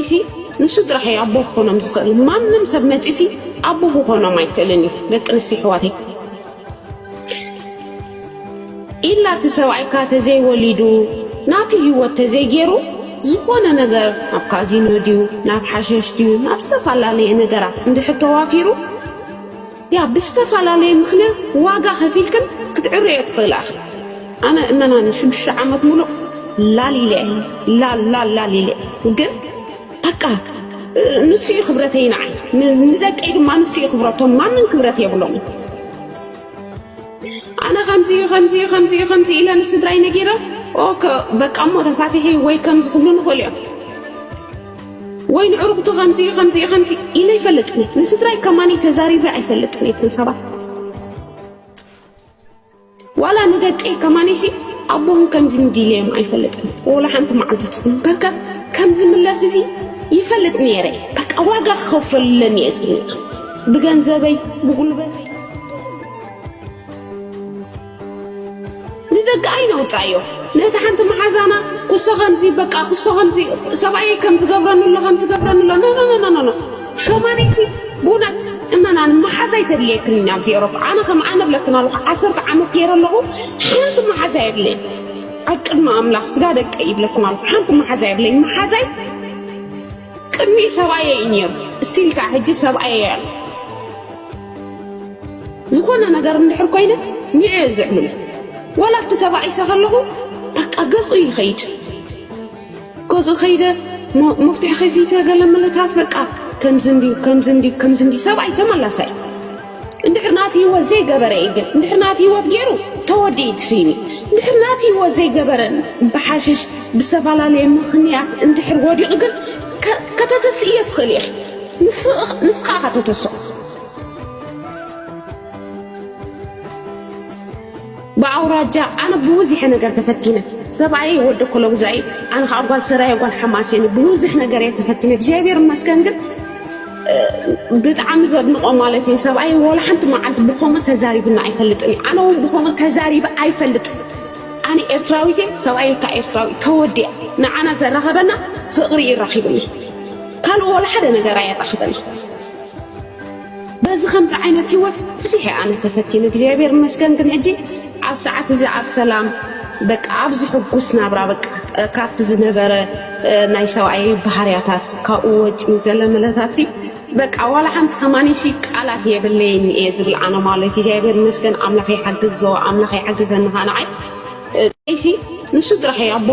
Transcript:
ሲ ንሱ ጥራሕ እዩ ኣቦ ክኾኖም ዝኽእል። ማንም ሰብ መፂኡ ሲ ኣቦ ክኾኖም ኣይክእልን እዩ። ደቂ ኣንስትዮ ኣሕዋተይ፣ ኢላ እቲ ሰብኣይካ ተዘይወሊዱ፣ ናቱ ህይወት ተዘይገይሩ፣ ዝኾነ ነገር ናብ ካዚኖ ድዩ፣ ናብ ሓሸሽ ድዩ፣ ናብ ዝተፈላለየ ነገራት እንድሕር ተዋፊሩ፣ ያ ብዝተፈላለየ ምኽንያት ዋጋ ከፊልክን ክትዕርዮ ትኽእላ ኢኺ። ኣነ እመናኒ ሽዱሽተ ዓመት ሙሉእ ላል ኢለ እየ፣ ላል ላል ላል ኢለ እየ። ግን በቃ ንሱ እዩ ክብረተይ ንዓይ፣ ን- ንደቀይ ድማ ንሱ እዩ ክብረቶም። ማንም ክብረት የብሎም። ኣነ ከምዚ እዩ፣ ከምዚ እዩ፣ ከምዚ እዩ፣ ከምዚ ኢለ ንስድራይ ነጊረ፣ ኦከ በቃ እሞ ተፋትሒ ወይ ከምዚ ክብሉ ንኽእል እዮም። ወይ ንዕሩኽቱ ከምዚ እዩ፣ ከምዚ እዩ፣ ከምዚ ኢለ ኣይፈልጥን እየ። ንስድራይ ከማኒ ተዛሪበ ኣይፈልጥን እየ። እተን ሰባት ዋላ ንደቀይ ከማኒ ሲ ኣቦኹም ከምዚ እንዲለዮም ኣይፈልጥን። ወላ ሓንቲ መዓልቲ ትኹን በርካ ከምዚ ምለስ እዚ ይፈልጥ ነይረ። በቃ ዋጋ ክኸፈልለን እየ ዝብል፣ ብገንዘበይ፣ ብጉልበተይ። ንደቂ ኣይነውፃዮ። ነቲ ሓንቲ መሓዛና ኩሶ ከምዚ በቃ ኩሶ ከምዚ ሰብኣይ ከም ዝገብረኒ ኣሎ ከም ዝገብረኒ ኣሎ ኖ ኖ ኖ ኖ ኖ ከማነይቲ ብእውነት እመናን መሓዛይ ተድልየክን ኢና ኣብዚ ኤሮፓ። ኣነ ከም ኣነ ብለክን ኣለኹ፣ ዓሰርተ ዓመት ገይረ ኣለኹ። ሓንቲ መሓዛ የብለይ ኣብ ቅድሚ ኣምላኽ ስጋ ደቀ ይብለክን ኣለኹ። ሓንቲ መሓዛ የብለይ። መሓዛይ ቅድሚ ሰብኣየ እዩ ነይሩ። እስቲል ከዓ ሕጂ ሰብኣየ ያለ ዝኾነ ነገር እንድሕር ኮይነ ንዕ ዝዕልም ወላ ኣብቲ ተባኢሰ ከለኹ በቃ ገፁ ይኸይድ። ገፁ ከይደ ሞ- መፍትሒ ከፊተ ገለ ምልታት በቃ ከምዚ እንዲ ከምዚ እንዲ ከምዚ እንዲ ሰብኣይ ተመላሳይ። እንድሕር ናቲ ህይወት ዘይገበረ እዩ ግን እንድሕር ናቲ ህይወት ገይሩ ተወዲኡ ትፍይኒ። እንድሕር ናቲ ህይወት ዘይገበረ ብሓሽሽ ብዝተፈላለየ ምኽንያት እንድሕር ወዲቑ ግን ከ- ከተተስእዮ ትኽእል ኢኺ። ንስኻ ከተስኦ ብኣውራጃ ኣነ ብብዝሒ ነገር ተፈቲነ። ሰብኣይ ወዲ ኮሎ ግዛኢ ኣነ ከዓ ጓል ሰራየ ጓል ሓማሴን ብብዝሒ ነገር እየ ተፈቲነ እግዚኣብሔር ይመስገን። ግን ብጣዕሚ ዘድንቆ ማለት እዩ ሰብኣይ ወላ ሓንቲ መዓልቲ ብከምኡ ተዛሪብና ኣይፈልጥን እዩ። ኣነ እውን ብከምኡ ተዛሪበ ኣይፈልጥ። ኣነ ኤርትራዊት እየ ሰብኣይ ከዓ ኤርትራዊ ተወዲያ ንዓና ዘራኸበና ፍቅሪ እዩ ራኺብና ካልእ ወላ ሓደ ነገር ኣየራኽበና። በዚ ከምዚ ዓይነት ህይወት ብዙሕ እየ ኣነ ተፈቲነ እግዚኣብሔር ይመስገን። ግን ሕጂ ኣብ ሰዓት እዚ ኣብ ሰላም በቃ ኣብዚ ሕጉስ ናብራ በቃ ካብቲ ዝነበረ ናይ ሰብኣይ ባህርያታት ካብኡ ወፂኡ ገለ መለታት ሲ በቃ ዋላ ሓንቲ ከማኒሲ ቃላት የብለይን እየ ዝብል ኣነ ማለት እግዚኣብሔር ይመስገን። ኣምላኽ ይሓግዞ ኣምላኽ ይሓግዘኒ ከዓ ንዓይ ሲ ንሱ ጥራሕ እየ ኣቦ